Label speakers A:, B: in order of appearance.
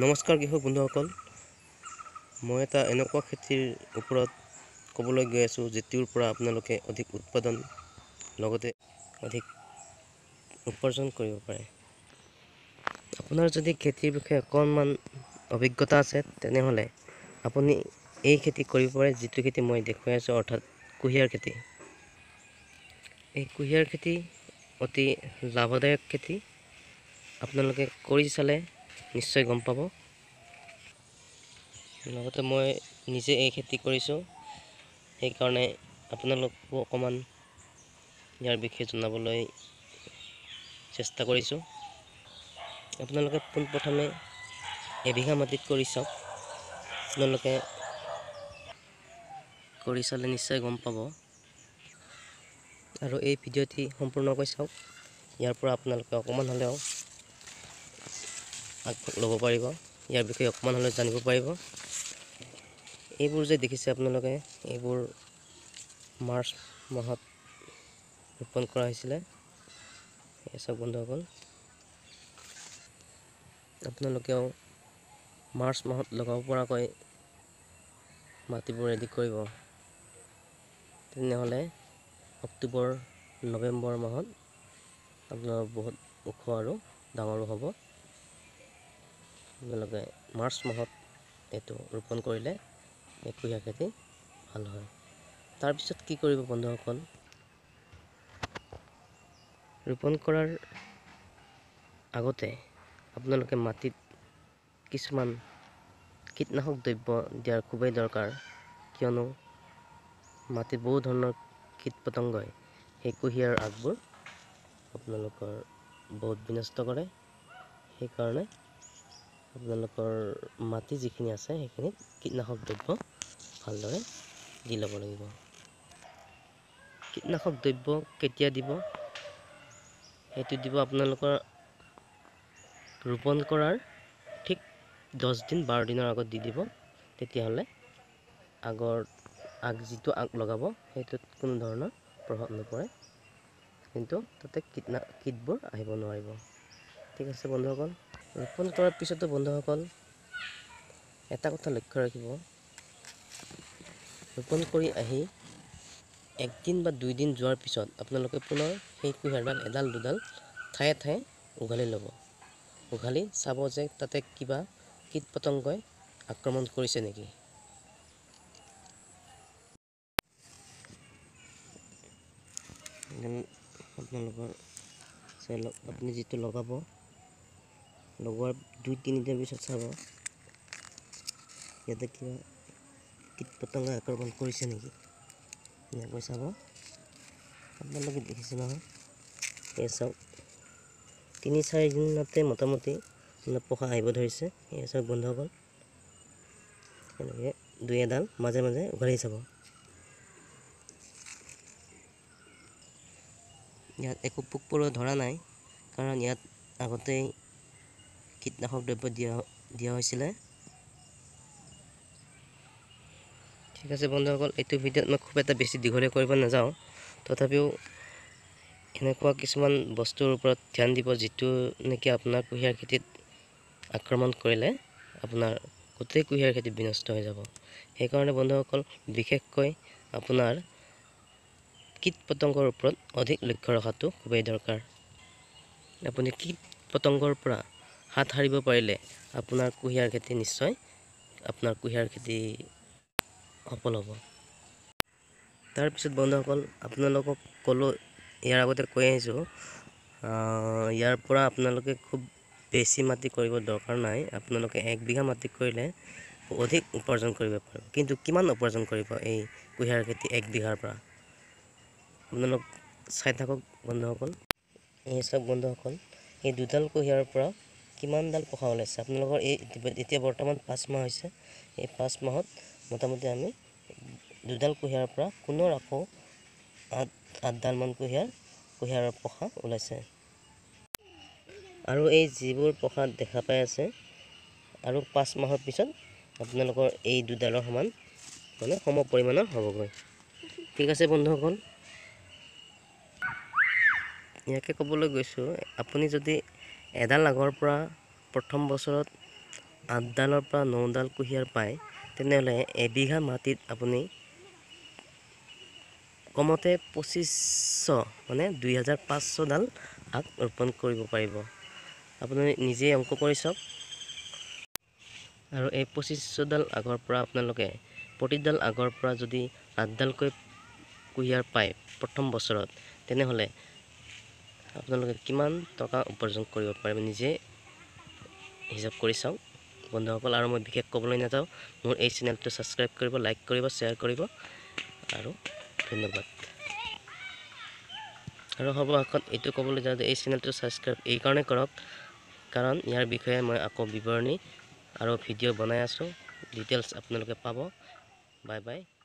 A: নমস্কাৰ কৃষক বন্ধুসকল, মই এটা এনেকুৱা খেতিৰ ওপৰত ক'বলৈ গৈ আছোঁ যিটোৰ পৰা আপোনালোকে অধিক উৎপাদন লগতে অধিক উপাৰ্জন কৰিব পাৰে। আপোনাৰ যদি খেতিৰ বিষয়ে অকণমান অভিজ্ঞতা আছে তেনেহ'লে আপুনি এই খেতি কৰিব পাৰে, যিটো খেতি মই দেখুৱাই আছোঁ, অৰ্থাৎ কুঁহিয়াৰ খেতি। এই কুঁহিয়াৰ খেতি অতি লাভদায়ক খেতি, আপোনালোকে কৰি চালে নিশ্চয় গম পাব। লগতে মই নিজে এই খেতি কৰিছোঁ, সেইকাৰণে আপোনালোকো অকণমান ইয়াৰ বিষয়ে জনাবলৈ চেষ্টা কৰিছোঁ। আপোনালোকে পোনপ্ৰথমে এবিঘা মাটিত কৰি চাওক, আপোনালোকে কৰি চালে নিশ্চয় গম পাব। আৰু এই ভিডিঅ'টি সম্পূৰ্ণকৈ চাওক, ইয়াৰ পৰা আপোনালোকে অকণমান হ'লেও আগ ল'ব পাৰিব, ইয়াৰ বিষয়ে অকণমান হ'লেও জানিব পাৰিব। এইবোৰ যে দেখিছে আপোনালোকে, এইবোৰ মাৰ্চ মাহত ৰোপণ কৰা হৈছিলে। এই চাওক বন্ধুসকল, আপোনালোকেও মাৰ্চ মাহত লগাব পৰাকৈ মাটিবোৰ ৰেডি কৰিব, তেনেহ'লে অক্টোবৰ নৱেম্বৰ মাহত আপোনাৰ বহুত ওখ আৰু ডাঙৰো হ'ব। আপোনালোকে মাৰ্চ মাহত এইটো ৰোপণ কৰিলে এই কুঁহিয়াৰ খেতি ভাল হয়। তাৰপিছত কি কৰিব বন্ধুসকল, ৰোপণ কৰাৰ আগতে আপোনালোকে মাটিত কিছুমান কীটনাশক দ্ৰব্য দিয়াৰ খুবেই দৰকাৰ, কিয়নো মাটিত বহু ধৰণৰ কীট পতংগই সেই কুঁহিয়াৰ আগবোৰ আপোনালোকৰ বহুত বিনষ্ট কৰে। সেইকাৰণে আপোনালোকৰ মাটি যিখিনি আছে সেইখিনিত কীটনাশক দ্ৰব্য ভালদৰে দি ল'ব লাগিব। কীটনাশক দ্ৰব্য কেতিয়া দিব, সেইটো দিব আপোনালোকৰ ৰোপণ কৰাৰ ঠিক 10 দিন 12 দিনৰ আগত দি দিব। তেতিয়াহ'লে আগ যিটো আগ লগাব সেইটোত কোনো ধৰণৰ প্ৰভাৱ নপৰে, কিন্তু তাতে কীটবোৰ আহিব নোৱাৰিব। ঠিক আছে বন্ধুসকল, ৰোপণ কৰাৰ পিছতো বন্ধুসকল এটা কথা লক্ষ্য ৰাখিব, ৰোপণ কৰি আহি একদিন বা দুইদিন যোৱাৰ পিছত আপোনালোকে পুনৰ সেই কুঁহিয়াৰডাল এডাল দুডাল ঠায়ে ঠায়ে উঘালি ল'ব। উঘালি চাব যে তাতে কিবা কীট পতংগই আক্ৰমণ কৰিছে নেকি। আপোনালোকৰ চাই লওক, আপুনি যিটো লগাব, লগোৱাৰ 2-3 দিনৰ পিছত চাব ইয়াতে কিবা কীট পতংগই আক্ৰমণ কৰিছে নেকি, এনেকৈ চাব। আপোনালোকে দেখিছে নহয়, এই চাওক 3-4 দিনতে মোটামুটি পোখা আহিব ধৰিছে। এই চাওক বন্ধুসকল, এনেকৈ দুই এডাল মাজে মাজে উঘালি চাব। ইয়াত একো পোক পৰুৱা ধৰা নাই, কাৰণ ইয়াত আগতেই কীটনাশক দ্ৰব্য দিয়া হৈছিলে। ঠিক আছে বন্ধুসকল, এইটো ভিডিঅ'ত মই খুব এটা বেছি দীঘলীয়া কৰিব নাযাওঁ, তথাপিও এনেকুৱা কিছুমান বস্তুৰ ওপৰত ধ্যান দিব যিটো নেকি আপোনাৰ কুঁহিয়াৰ খেতিত আক্ৰমণ কৰিলে আপোনাৰ গোটেই কুঁহিয়াৰ খেতি বিনষ্ট হৈ যাব। সেইকাৰণে বন্ধুসকল, বিশেষকৈ আপোনাৰ কীট পতংগৰ ওপৰত অধিক লক্ষ্য ৰখাটো খুবেই দৰকাৰ। আপুনি কীট পতংগৰ পৰা হাত সাৰিব পাৰিলে আপোনাৰ কুঁহিয়াৰ খেতি নিশ্চয় আপোনাৰ কুঁহিয়াৰ খেতি সফল হ'ব। তাৰপিছত বন্ধুসকল, আপোনালোকক ক'লোঁ, ইয়াৰ আগতে কৈ আহিছোঁ, ইয়াৰ পৰা আপোনালোকে খুব বেছি মাটি কৰিব দৰকাৰ নাই। আপোনালোকে 1 বিঘা মাটি কৰিলে অধিক উপাৰ্জন কৰিব পাৰিব। কিন্তু কিমান উপাৰ্জন কৰিব এই কুঁহিয়াৰ খেতি 1 বিঘাৰ পৰা, আপোনালোক চাই থাকক বন্ধুসকল। এই চাওক বন্ধুসকল, এই দুডাল কুঁহিয়াৰৰ পৰা কিমানডাল পোখা ওলাইছে আপোনালোকৰ। এই এতিয়া বৰ্তমান 5 মাহ হৈছে, এই 5 মাহত মোটামুটি আমি দুডাল কুঁহিয়াৰৰ পৰা পুনৰ আকৌ 8ডালমান কুঁহিয়াৰৰ পোখা ওলাইছে। আৰু এই যিবোৰ পোখা দেখা পাই আছে, আৰু 5 মাহৰ পিছত আপোনালোকৰ এই দুডালৰ সমান মানে সম পৰিমাণৰ হ'বগৈ। ঠিক আছে বন্ধুসকল, ইয়াকে ক'বলৈ গৈছোঁ, আপুনি যদি এডাল আগৰ পৰা প্ৰথম বছৰত 8ডালৰ পৰা 9ডাল কুঁহিয়াৰ পায়, তেনেহ'লে এবিঘা মাটিত আপুনি কমতে 2500 মানে 2500ডাল আগ ৰোপণ কৰিব পাৰিব। আপুনি নিজেই অংক কৰি চাওক। আৰু এই 2500ডাল আগৰ পৰা আপোনালোকে প্ৰতিডাল আগৰ পৰা যদি 8ডালকৈ কুঁহিয়াৰ পায় প্ৰথম বছৰত, তেনেহ'লে আপোনালোকে কিমান টকা উপাৰ্জন কৰিব পাৰিব নিজে হিচাপ কৰি চাওক বন্ধুসকল। আৰু মই বিশেষ ক'বলৈ নাযাওঁ। মোৰ এই চেনেলটো ছাবস্ক্ৰাইব কৰিব, লাইক কৰিব, শ্বেয়াৰ কৰিব আৰু ধন্যবাদ। আৰু সৰ্বশেষত এইটো ক'বলৈ যাওঁ যে এই চেনেলটো ছাবস্ক্ৰাইব এইকাৰণে কৰক, কাৰণ ইয়াৰ বিষয়ে মই আকৌ বিৱৰণী আৰু ভিডিঅ' বনাই আছোঁ, ডিটেইলছ আপোনালোকে পাব। Bye bye.